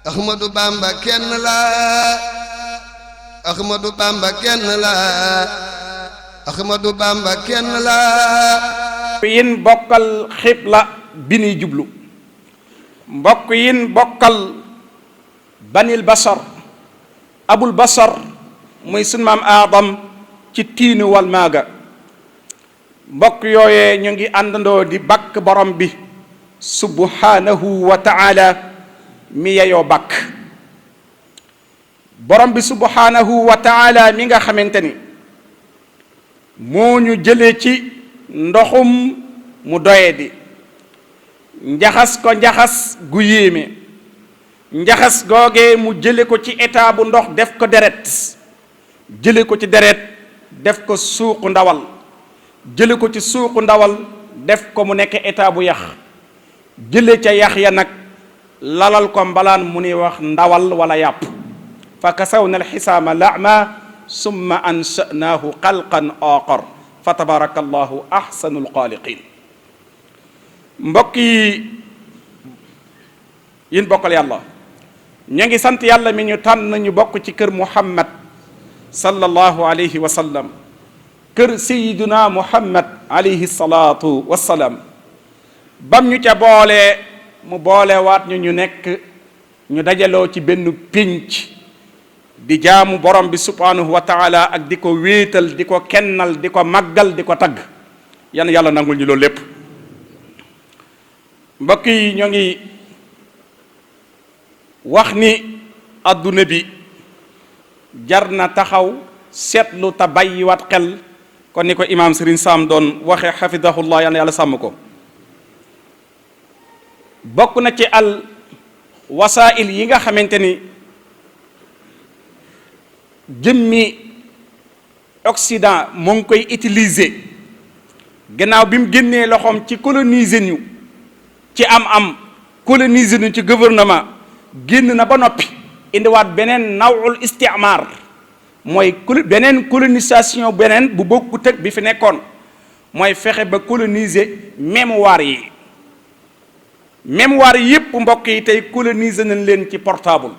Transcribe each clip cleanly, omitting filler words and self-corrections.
Ahmadu Bamba kenn la Ahmadu Bamba kenn la Ahmadu Bamba kenn la yin bokkal xibla bi nuy jublu mbokk yin bokkal banil basar abul basar muy sun maam aadam ci tiinu wal maaga mbokk yooyee ñu ngi àndandoo di bakk borom bi subhanahu wa taala mi yeyoo bakk borom bi subhanahu wa taala mi nga xamante ni moo ñu jëlee ci ndoxum mu doye di njaxas ko njaxas gu yéeme njaxas googee mu jële ko ci état bu ndox def ko deret jële ko ci deret def ko suuqu ndawal jële ko ci suuqu ndawal def ko mu nekk état bu yax jële ca yax ya nag lalal ko mbalaan mu ni wax ndawal wala yàpp fa kasawna alxisaama lama summa ansha'naahu xalqan aaxar fa tabarakallahu ahsanul xaaliqin mbokk yi yéen bokkal yàlla ñu ngi sant yàlla mi ñu tànn ñu bokk ci kër muhammad sallallahu alayhi wa sallam kër sayiduna muhammad alayhi salaatu wassalaam bam ñu ca boole mu boolewaat ñu nekk ñu dajaloo ci benn pénc di jaamu borom bi subhanahu wa taala ak di ko wéetal di ko kennal di ko màggal di ko tagg yan yàlla nangul ñu loolu lépp mbokk yi ñoo ngi wax ni adduna bi jar na taxaw seetlu te bàyyiwaat xel kon ni ko imaam Serigne Sam doon waxe xafidahullah yan yàlla sàmm ko bokk na ci al wasail yi nga xamante ni jëmmi Occident moo ngi koy utiliser gannaaw bi mu génnee loxoom ci coloniser ñu ci am coloniser ñu ci gouvernement génn na ba noppi indiwaat beneen nawul istimaar mooy beneen colonisation beneen bu bokku teg bi fi nekkoon mooy fexe ba coloniser mémoire yi yépp mbokk yi tey coloniser nañ leen ci portable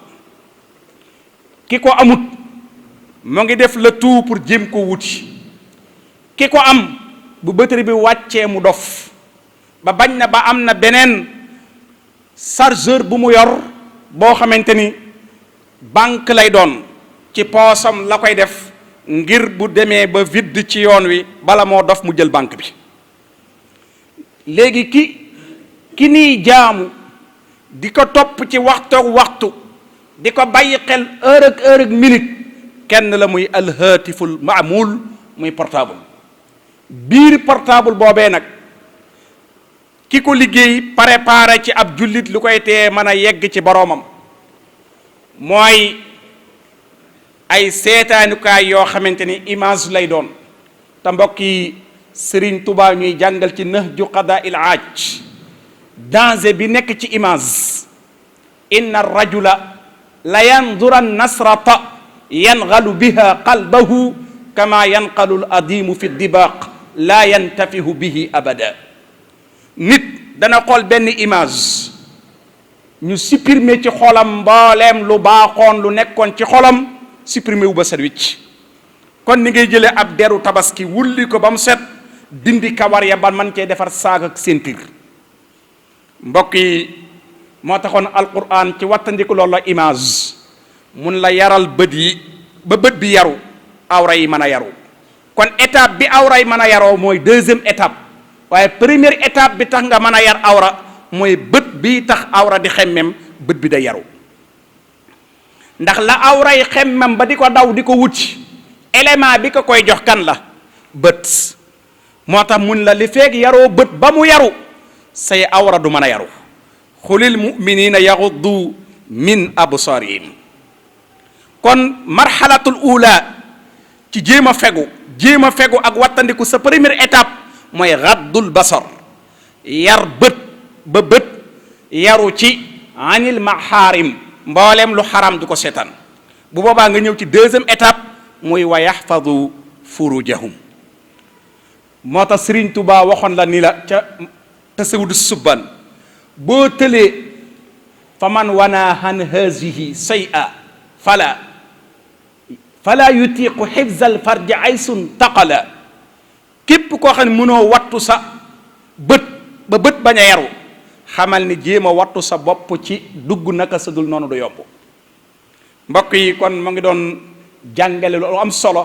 ki ko amut moo ngi def le tout pour jéem ko wuti ki ko am bu batterie bi wàccee mu dof ba bañ na ba am na beneen chargeur bu mu yor boo xamante ni banque lay doon ci poosam la koy def ngir bu demee ba vide ci yoon wi bala moo dof mu jël banque bi léegi ki niy jaamu di ko topp ci waxtu di ko bàyyi xel heure ak minute kenn la muy alhaatiful maamul muy portable biir portable boobee nag ki ko liggéey préparé ci ab jullit lu koy tee mën a yegg ci boroomam mooy ay seetaanukaay yoo xamante ni image lay doon te mbokk yi Sëriñ Tuubaa ñuy jàngal ci Nahju Qadaa'il Haaj danger bi nekk ci image inna rajula la yanzura nasrata yangalu biha qalbahu kama yanqalu al adimu fi dibaq la yantafihu bihi abada nit dana xool benn image ñu supprimer ci xolam mbooleem lu baaxoon lu nekkoon ci xolam supprimer wu ba set wicc kon ni ngay jëlee ab deru tabaski wulli ko ba mu set dindi kawar ya ba man cee defar saag ak ceinture mbokk yi moo taxoon alquran ci wattandiku loolu la image mun la yaral bët yi ba bët bi yaru awra yi mën a yaru kon étape bi awra yi mën a yaroo mooy deuxième étape waaye première étape bi tax nga mën a yar awra mooy bët bi tax awra di xemmem bët bi day yaru ndax la awra yi xemmem ba di ko daw di ko wuti élément bi ko koy jox kan la bët moo tax mun la li feeg yaroo bët ba mu yaru say awra du mën a yaru xulil muminina yaxuddu min absarihim kon marxalatul ula ci jéem a fegu ak wattandiku sa première étape mooy raddul basar yar bët ba bët yaru ci anil maxaarim mbooleem lu xaram du ko seetaan bu boobaa nga ñëw ci deuxième étape muy wa yaxfadu furujahum moo tax Sëriñ Tuubaa waxoon la ni la ca tasawudu subban boo tëlee fa man wana han hazihi shay'a fala yutiqu xifzal farji aysun taqala. képp koo xam ne mënoo wattu sa bët ba bët bañ a yaru xamal ni jéem a wattu sa bopp ci dugg naka sa dul noonu du yomb. mbokk yi kon mu ngi doon jàngale lu am solo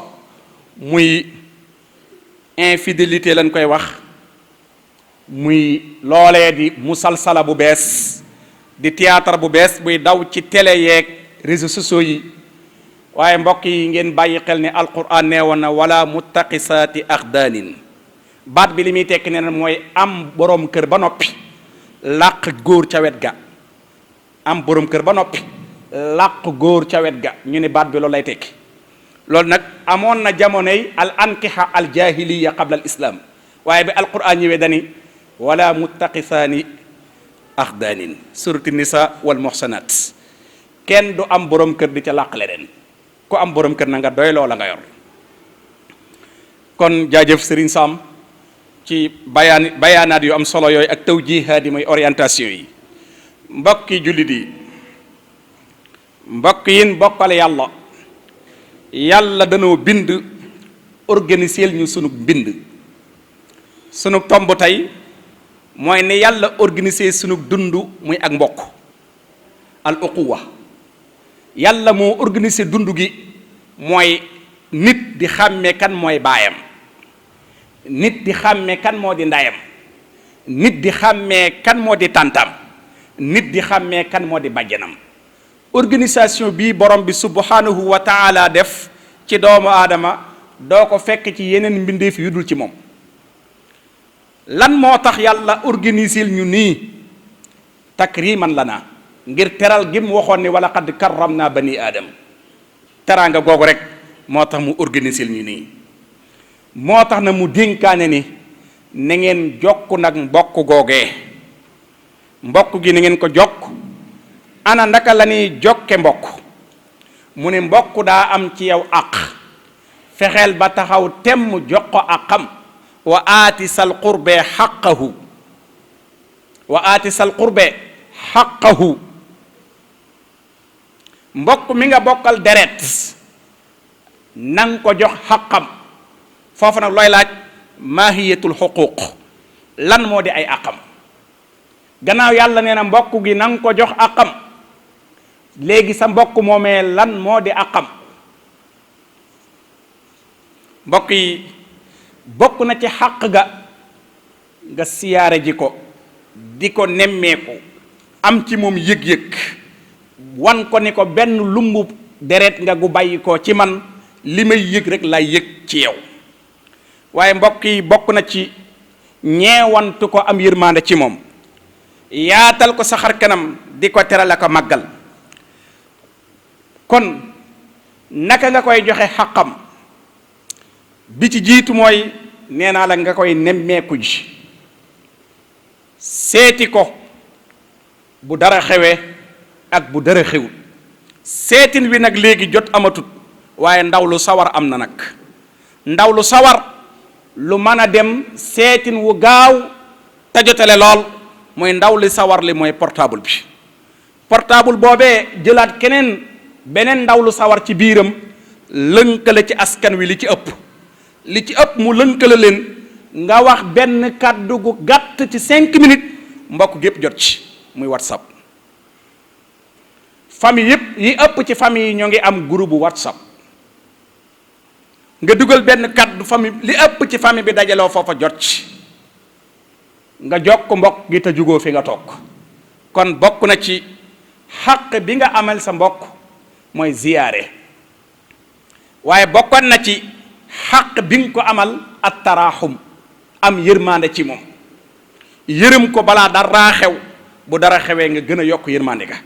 muy infidélité lañ koy wax, muy loolee di musalsala bu bees di théâtre bu bees buy daw ci télé yeeg réseaux sociaux yi. waaye mbokk yi ngeen bàyyi xel ne alquran nee woon na wala muttaqisaati axdaanin. baat bi li muy tekki nee na mooy am boroom kër ba noppi làq góor ca wet ga. am boroom kër ba noppi làq góor ca wet ga, ñu ne baat bi loolu lay tekki. loolu nag amoon na jamonoy al ankiha al jahiliya qabla al islam, waaye bi alquran ñëwee dani wala muttaqisaani axdaanin, surati nisa wal muhsanat. kenn du am boroom kër di ca làq leneen. ku am borom kër na nga doy loola nga yor. kon jaajëf Serigne Sam ci bayaanaat yu am solo yooyu ak tawjihaat yi mooy orientation yi. mbokki jullit yi, mbokk yin bokkal yàlla danoo bind organiser ñu sunu bind. sunu tomb tey mooy ne yàlla organiser sunu dund muy ak mbokk, al uquwa. yàlla moo organisé dund gi mooy nit di xàmmee kan mooy baayam, nit di xàmmee kan moo di ndayam, nit di xàmmee kan moo di tàntam, nit di xàmmee kan moo di bàjjanam. organisation bii borom bi subhanahu wa taala def ci doomu aadama doo ko fekk ci yeneen mbindeef yu dul ci moom. lan moo tax yàlla organiser ñu nii? takriman lana, ngir teral gi mu waxoon ni wala qad karramna bani aadam. teraanga googu rek moo tax mu organiser ñu nii. moo tax na mu dénkaane ni na ngeen jokk nag mbokk googee. mbokk gi na ngeen ko jokk. ana ndaka la ñuy jokke mbokk? mu ne mbokk daa am ci yow àq, fexeel ba taxaw temm jox ko àqam. wa aati sal qurbe xaqahu, wa aati sal qurbe xaqahu. mbokk mi nga bokkal deret nang ko jox xaqam. foofu nag looy laaj maahiyatul xuquuq, lan moo di ay àqam? gannaaw yàlla nee na mbokk gi nang ko jox àqam, léegi sa mbokk moomee lan moo di àqam? mbokk yi, bokk na ci xaq ga nga siyaare ji ko, di ko nemmeeku, am ci moom yëg-yëg, wan ko ni ko benn lumbu deret nga gu bàyyi ko ci man, li may yëg rek lay yëg ci yow. waaye mbokk yi, bokk na ci ñeewantu ko, am yërmande ci moom, yaatal ko sa xar kanam, di ko teral ko màggal. kon naka nga koy joxe xaqam? bi ci jiitu mooy nee naa la nga koy nemmeeku ji, seeti ko bu dara xewee ak bu dara xewul. seetin wi nag léegi jot amatut, waaye ndaw lu sawar am na nag. ndaw lu sawar lu mën a dem seetin wu gaaw tajotale lool mooy ndaw li sawar li mooy portable bi. portable boobee jëlaat beneen ndaw lu sawar ci biiram, lënkale ci askan wi li ci ëpp mu lënkale leen. nga wax benn kàddu gu gàtt ci 5 minutes mbokk gépp jot ci, muy whatsapp. famille yëpp yi ëpp ci famille yi ñoo ngi am groupe whatsapp. nga dugal benn kàddu famille li ëpp ci famille bi dajaloo foofa jot ci, nga jokk mbokk gi te jugoo fi nga toog. kon bokk na ci xaq bi nga amal sa mbokk mooy ziyaare. waaye bokkoon na ci xaq bi nga ko amal at taraaxum, am yërmande ci moom, yërëm ko balaa dara xew, bu dara xewee nga gën a yokk yërmande ga.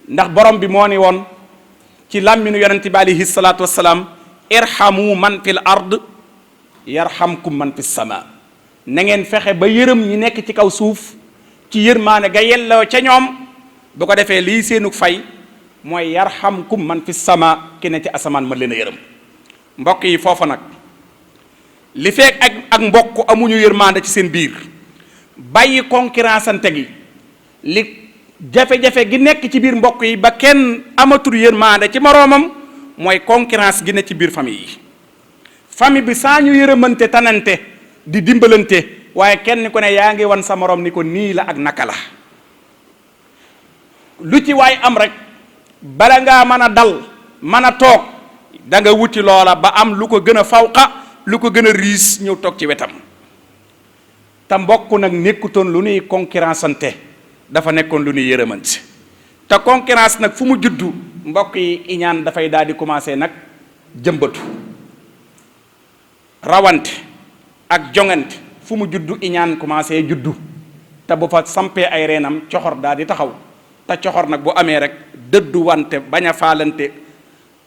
ndax borom bi moo ni woon ci làmminu yonente bi alayhi salaatu wassalaam, irhamu man fil ard yarhamkum man fis sama. na ngeen fexe ba yërëm ñi nekk ci kaw suuf ci yërmande ga yelloo ca ñoom, bu ko defee lii seenu fay mooy yarhamkum man fis sama, ki ne ci asamaan ma leen a yërëm. mbokk yi, foofa nag li fekk ak mbokk amuñu yërmande ci seen biir, bàyyi concurrence ante gi, li jafe-jafe gi nekk ci biir mbokk yi ba kenn amatul yërmande ci moroomam mooy concurrence gi ne ci biir famille yi. famille bi saa ñu yërëmante tanante di dimbalante waaye kenn ku ne yaa ngi wan sa moroom ni ko nii la ak naka la. lu ci waay am rek bala ngaa mën a dal mën a toog da nga wuti loola ba am lu ko gën a fawqa lu ko gën a riis ñëw toog ci wetam. te mbokk nag nekkutoon lu nuy concurrence ante dafa nekkoon lu nuy yërëmante te concurrence nag fu mu juddu mbokk yi iñaan dafay daal di commencé nag jëmbatu. rawante ak jongante fu mu juddu iñaan commencé juddu te bu fa sampee ay reenam coxor daal di taxaw te coxor nag bu amee rek dëddu wante bañ a faalante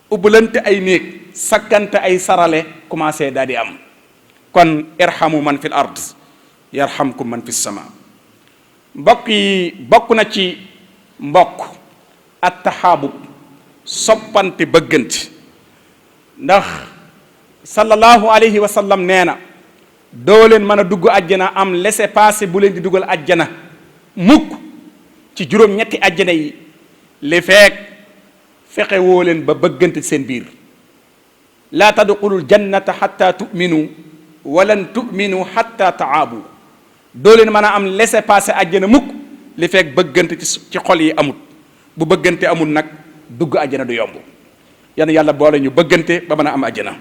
ubbalante ay néeg sakkante ay sarale commencé daal di am. kon irhamu man fil ard yarhamkum man fis sama. mbokk yi bokk na ci mbokk at taxaabub soppante bëggante ndax sallallahu alayhi wa sallam nee na doo leen mën a dugg àjjana am laissez-passer bu leen di dugal àjjana mukk ci juróom-ñetti àjjana yi li feek fexe woo leen ba bëggante seen biir. laa tadxulul jannata xatta tu'minu walan tu'minu xatta ta'aabu. doo leen mën a am laissez-passer àjjana mukk li feek bëggante ci xol yi amut. bu bëggante amul nag dugg àjjana du yomb. yan yàlla boole ñu bëggante ba mën a am àjjana.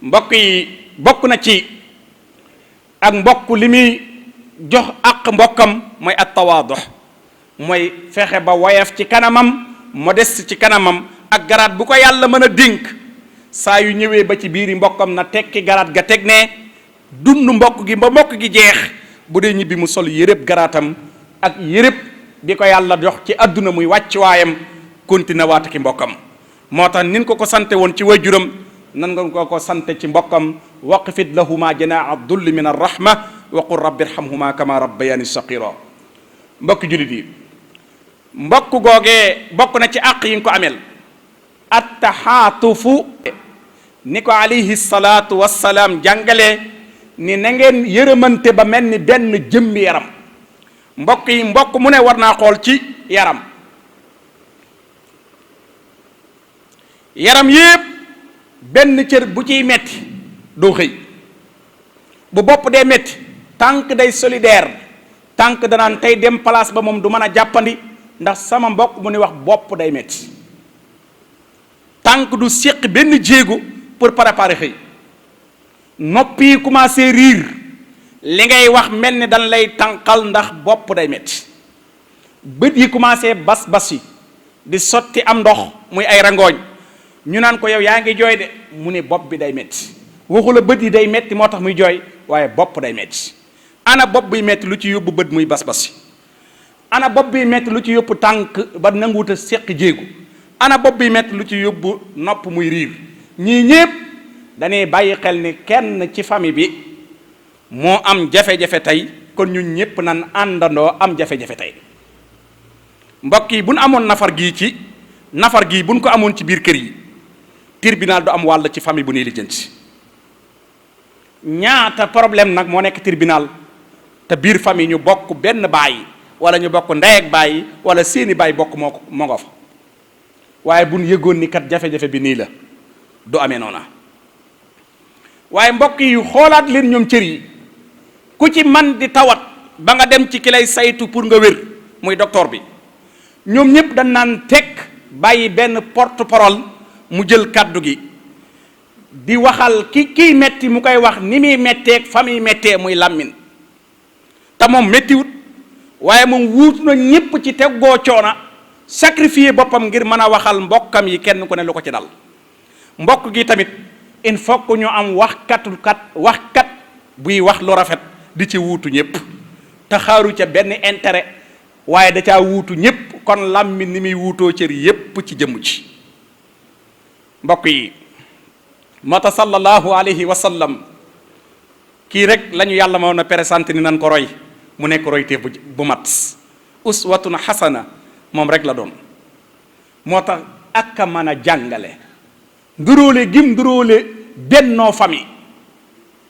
mbokk yi bokk na ci ak mbokk li muy jox ak mbokkam mooy at tawaadux mooy fexe ba woyof ci kanamam modeste ci kanamam ak garaat bu ko yàlla mën a dénk saa yu ñëwee ba ci biiri mbokkam na tekki garaat ga teg ne dund mbokk gi ba mbokk gi jeex. bu dee ñibbi mu sol yërëb garaatam ak yërëb bi ko yàlla jox ci àdduna muy wàccuwaayam continué waat ki mbokkam. moo tax nin ko sante woon ci waajuram nan nga ko sante ci mbokkam waqfid lahuma janaaha dulli min arrahma wa qul rabbi irhamhuma kama rabbayani saqira. mbokk jullit yi mbokk googee bokk na ci àq yi nga ko amel attaxaatufu ni ko alayhi salaatu wassalaam jàngale ni na ngeen yërëmante ba mel ni benn jëmmi yaram. mbokk yi mbokk mu ne war naa xool ci yaram yépp benn cër bu ciy metti doo xëy. bu bopp dee metti tànk day solidaire tànk danaan tey dem place ba moom du mën a jàppandi ndax sama mbokk mu ni wax bopp day metti. tànk du séq benn jéego pour préparer xëy. nopp yi commencé riir li ngay wax mel ni dañ lay tànqal ndax bopp day metti. bët yi commencé bas yi di sotti am ndox muy ay rangooñ ñu naan ko yow yaa ngi jooy de mu ne bopp bi day metti. waxu la bët yi day metti moo tax muy jooy waaye bopp day metti. ana bopp biy metti lu ci yóbbu bët muy bas yi. ana bopp biy metti lu ci yóbbu tànk ba nanguwut a séq jéego. ana bopp biy metti lu ci yóbbu nopp muy riir. ñii ñépp dañuy bàyyi xel ni kenn ci famille bi moo am jafe-jafe tey kon ñun ñépp nan àndandoo am jafe-jafe tey. mbokk yi bu nu amoon nafar gii bu nu ko amoon ci biir kër yi tribunal du am wàll ci famille bu nuy lijjanti. ñaata problème nag moo nekk tribunal te biir famille ñu bokk benn baay wala ñu bokk ndey ak baay wala seeni baay bokk moo nga fa waaye bu nu yëgoon ni kat jafe-jafe bi nii la du amee noona. waaye mbokk yi xoolaat leen ñoom cër yi ku ci man di tawat ba nga dem ci ki lay saytu pour nga wér muy docteur bi ñoom ñëpp dañ naan teg bàyyi benn porte-parole mu jël kàddu gi di waxal kiy metti mu koy wax ni muy metteeg fa muy mettee muy làmmin te moom mettiwut waaye moom wuutu na ñëpp ci teggoo coona sacrifier boppam ngir mën a waxal mbokkam yi kenn ku ne lu ko ci dal. mbokk gi tamit il faut que ñu am waxkat buy wax lu rafet di ci wuutu ñëpp te xaaru ca benn intérêt waaye da caa wuutu ñëpp kon làmmiñ ni muy wuutoo cër yépp ci jëmm ci. mbokk yi moo tax sallallahu alayhi wa sallam kii rek la ñu yàlla moo na présenté ni nan ko roy mu nekk royteef bu mat uswatun hasana moom rek la doon. moo tax ak a mën a jàngale nduróole gim nduróole bennoo famille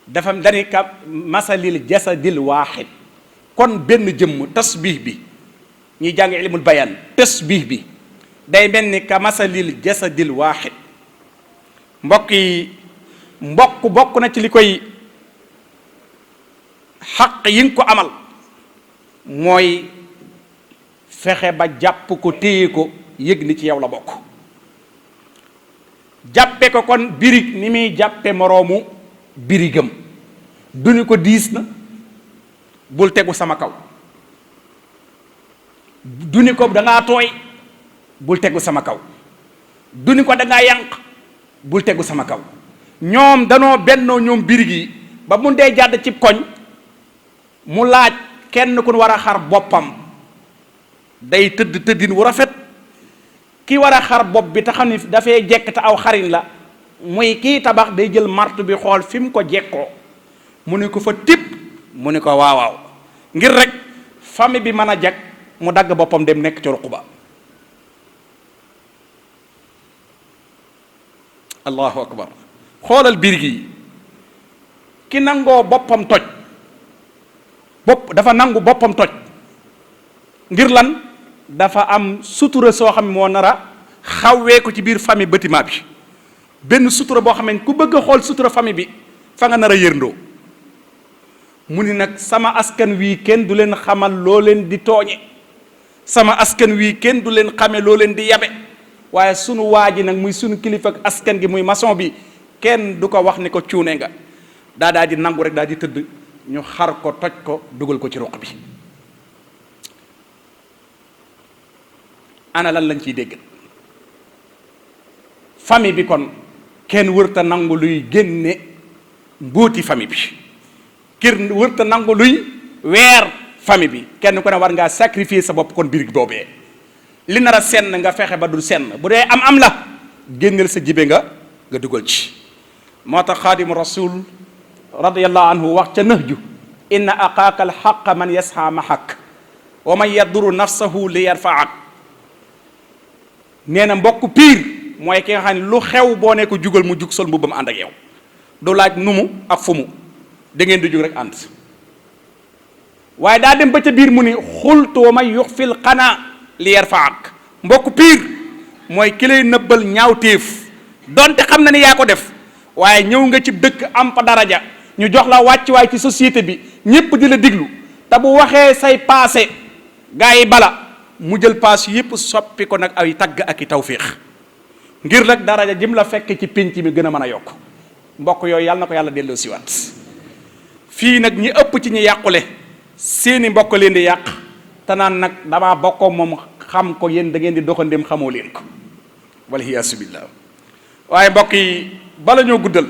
dafa dañuy ka masalil jasadil waaxid kon benn jëmm tasbih bi ñuy jàng ilmul bayaan tasbih bi day mel ni ka masalil jasadil waaxid. mbokk yi mbokk bokk na ci li koy xaq yi nga ko amal mooy fexe ba jàpp ko téye ko yëg ni ci yow la bokk. jàppe ko kon birig ni muy jàppe moroomu birigam duñu ko diis na bul tegu sama kaw, duñu ko dangaa tooy bul tegu sama kaw, duñu ko dangaa yànq bul tegu sama kaw. ñoom danoo bennoo ñoom birig yi ba mu dee jàdd cib koñ mu laaj kenn ku war a xar boppam day tëdd tëddin wu rafet. ki war a xar bopp bi te xam ni dafay jekk te aw xarin la muy kii tabax day jël martu bi xool fi mu ko jekkoo mu ne ko fa tipp mu ne ko waawaaw ngir rek famille bi mën a jag mu dagg boppam dem nekk ci ruq ba. allahu akbar. xoolal biir gi ki nangoo boppam toj bopp dafa nangu boppam toj ngir lan dafa am sutura soo xam ne moo nar a xawwee ko ci biir famille bâtiment bi benn sutura boo xam ne ku bëgg a xool sutura famille bi fa nga nar a yërndoo mu ni nag sama askan wii kenn du leen xamal loo leen di tooñe, sama askan wii kenn du leen xame loo leen di yabe, waaye sunu waa ji nag muy sunu kilifa ak askan gi muy maçon bi kenn du ko wax ni ko cuune nga daa di nangu rek daa di tëdd ñu xar ko toj ko dugal ko ci ruq bi. ana lan lañ ciy dégg famille bi kon kenn wërta nangu luy génne mbóoti famille bi, kenn wërta nangu luy weer famille bi, kenn ku ne war ngaa sacrifier sa bopp kon biir boobee li nar a senn nga fexe ba du senn, bu dee am la génneel sa jibe nga dugal ci. moo tax xaadimu rasul radiyallahu anhu wax ca Nahju inna aqaaka alxaqa man yasxa mahak wa man yaduru nafsahu li yarfaak. nee na mbokk piir mooy ki nga xam ne lu xew boo ne ko jugal mu jug sol mbubbam ànd ak yow, du laaj numu ak fu mu da ngeen di jug rek ànd. waaye daa dem ba ca biir mu ni xultu wa man yuxfil xanaa li yarfaak. mbokk piir mooy ki lay nëbbal ñaawteef donte xam na ni yaa ko def, waaye ñëw nga ci dëkk am fa daraja ñu jox la wàccuwaay ci société bi ñépp di la diglu te bu waxee say passé gaa yi bala mu jël paas yépp soppi ko nag ay tagg ak i tawfiix ngir nag daraja jëm la fekk ci pénc mi gën a mën a yokk. mbokk yooyu yàlla na ko yàlla delloo siwaat. fii nag ñi ëpp ci ñi yàqule seeni mbokk leen di yàq te naan nag damaa bokkoo moom xam ko yéen da ngeen di doxandem xamoo leen ko waliyaasu billaah. waaye mbokk yi bala ñoo guddal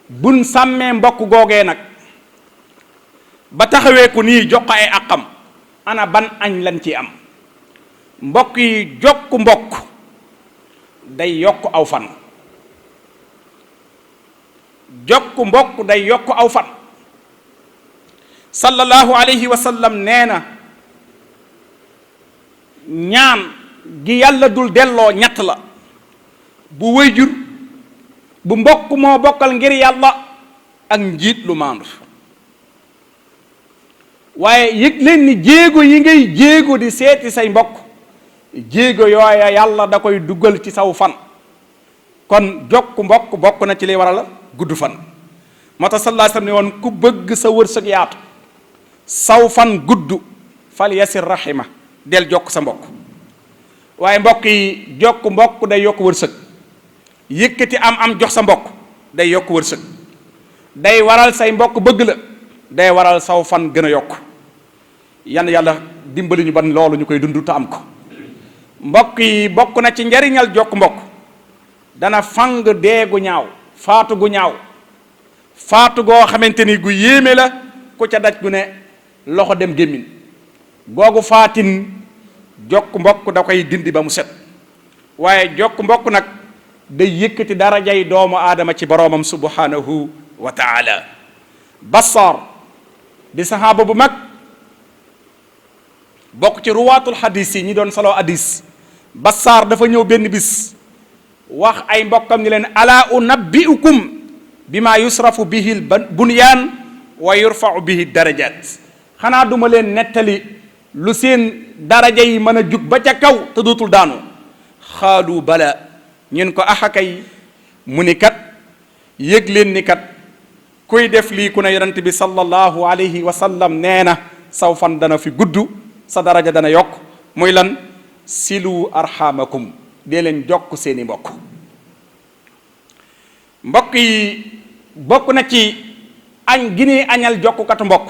buñ sàmmee mbokk googee nag ba taxawee ko nii jox ko ay àqam ana ban añ lañ ci am. mbokk yi jokk mbokk day yokk aw fan, jokk mbokk day yokk aw fan. sallallahu alayhi wa sallam nee na ñaan gi yàlla dul delloo ñett la: bu wayjur, bu mbokk moo bokkal ngir yàlla, ak njiit lu maandu. waaye yëg leen ni jéego yi ngay jéego di seeti say mbokk, jéego yooya yàlla da koy dugal ci saw fan. kon jokk mbokk bokk na ci li waral gudd fan. moo tax sallallahu alayhi wa sallam ne woon ku bëgg sa wërsëg yaatu, saw fan gudd, fal yasir rahima, del jokk sa mbokk. waaye mbokk yi jokk mbokk day yokk wërsëg, yëkkati am jox sa mbokk day yokk wërsëg, day waral say mbokk bëgg la, day waral saw fan gën a yokk. yan yàlla dimbali ñu ban loolu ñu koy dund te am ko. mbokk yi bokk na ci njariñal jokk mbokk, dana fang dee gu ñaaw, faatu gu ñaaw, faatu goo xamante ni gu yéeme la, ku ca daj gu ne loxo dem gémmiñ googu faatin jokk mbokk da koy dindi ba mu set. waaye jokk mbokk nag day yëkkati darajay doomu aadama ci boroomam subhanahu wa taala. Bassaar di saxaaba bu mag bokk ci ruwaatul xadis yi ñi doon solo hadis. Bassaar dafa ñëw benn bis wax ay mbokkam ni leen alaa unabbiukum bima yusrafu bihi bunyaan wa yurfau bihi darajat. xanaa duma leen nettali lu seen daraja yi mën a jug ba ca kaw te dootul daanu xaalu bala ñun ko axakay mu ni kat yëg leen ni kat kuy def lii ku ne yonent bi sallallahu alayhi wa sallam nee na saw fan dana fi gudd sa daraja dana yokk muy lan silu arhamakum dee leen jokk seeni mbokk mbokk yi bokk na ci añ gi ni añal jokkukatu mbokk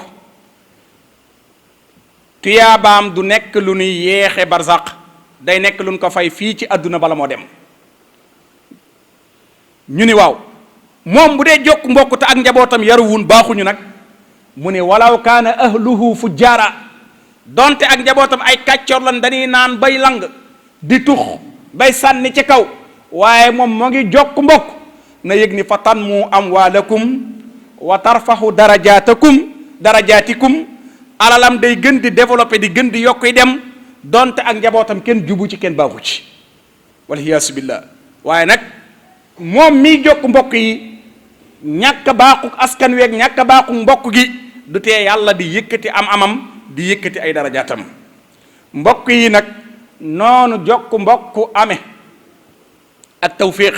tuyaabaam du nekk lu nuy yeexe barzaq day nekk lu ñu ko fay fii ci àdduna bala moo dem ñu ni waaw moom bu dee jokk mbokk te ak njabootam yaruwun baaxuñu nag mu ne walaw kaana ahluhu fujjaara donte ak njabootam ay kàccoor lan dañuy naan bay lang di tux bay sànni ci kaw waaye moom moo ngi jokk mbokk na yëg ni fa tanmu amwaalakum wa tarfaxu darajaatikum alalam day gën di développé di gën di yokkuy dem donte ak njabootam kenn jubu ci kenn baaxu ci waliyaasu billah waaye nag moom miy jokk mbokk yi ñàkk baaxu askan weeg ñàkk baaxu mbokk gi du tee yàlla di yëkkati am-amam di yëkkati ay darajaatam mbokk yi nag noonu jokk mbokk ame ak tawfiq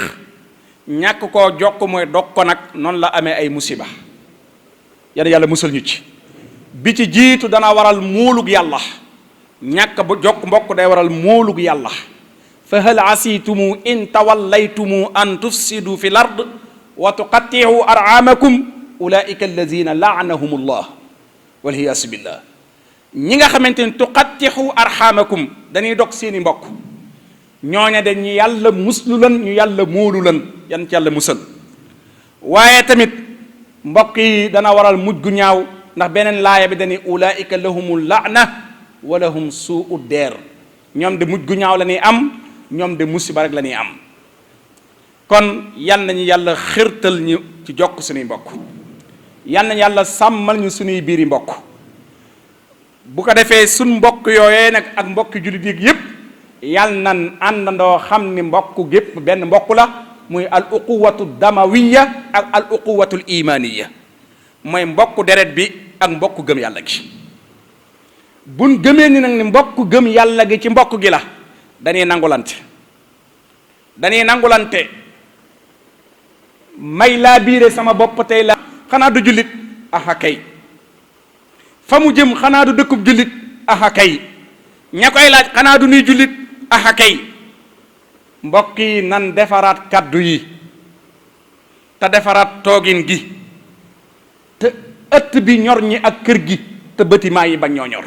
ñàkk koo jokk mooy dog ko nag noonu la amee ay musiba yàlla musal ñu ci bi ci jiitu dana waral muulug yàlla ñàkk bu jokk mbokk day waral muulug yàlla fa hal asitumu in tawallaytumu an tufsidu fi l ard wa tuqatti'u ar'amakum ulaika alladina la'anahum allah walhiyaasu billah ñi nga xamante ni tuqatti'u arhamakum dañuy dog seeni mbokk ñooña de ñu yàlla muslu lan ñu yàlla móolu lan yan ci yàlla musal waaye tamit mbokk yi dana waral mujj gu ñaaw ndax beneen laaya bi dañuy ulaika lahumul la'na wa lahum su'u deer ñoom de mujj gu ñaaw la ñuy am ñoom de musiba rek la ñuy am kon yal nañu yàlla xërtal ñu ci jokk suñuy mbokk yal nañu yàlla sàmmal ñu suñuy biiri mbokk bu ko defee suñ mbokk yooyee nag ak mbokk jullit yi yépp yal nan àndandoo xam ni mbokk gépp benn mbokk la muy al uquwatu damawiya ak al uquwatu imaniya mooy mbokk deret bi ak mbokk gëm yàlla gi buñ gëmee ni nag ni mbokk gëm yàlla gi ci mbokk gi la dañuy nangulante may laa biire sama bopp tey la xanaa du jullit aha kay fa mu jëm xanaa du dëkkub jullit aha kay ña koy laaj xanaa du nuy jullit aha kay mbokk yi nan defaraat kaddu yi te defaraat toogin gi te ëtt bi ñor ñi ak kër gi te bâtiment yi ba ñoo ñor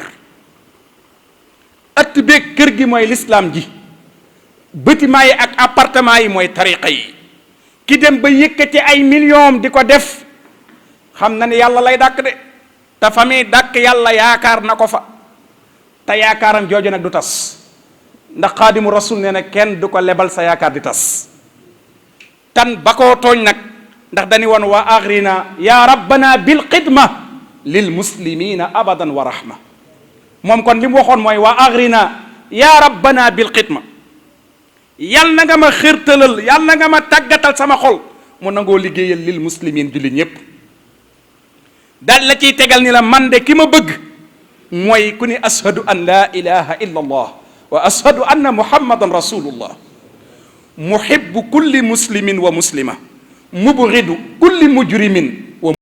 ëtt beeg kër gi mooy lislaam ji bâtiment yi ak appartement yi mooy tariqa yi ki dem ba yëkkati ay millions di ko def xam na ne yàlla lay dàkk de te fa muy dàkk yàlla yaakaar na ko fa te yaakaaram jooju nag du tas ndax xaadimu rasul nee na kenn du ko lebal sa yaakaar di tas tan ba koo tooñ nag ndax dañu woon wa agrina ya rabbana bil xidma lil muslimina abadan wa rahma moom kon li mu waxoon mooy wa agrina ya rabbana bil xidma yal na nga ma xërtalal yal na nga ma tàggatal sama xol mu nangoo liggéeyal lil muslimin jullit ñépp daal la ciy tegal ni la man de ki ma bëgg mooy ku ni ashadu an la ilaha illa allah wa ashadu anna muhammadan rasulullah muhibbu kulli muslimin wa muslima mubghidu kulli mujrimin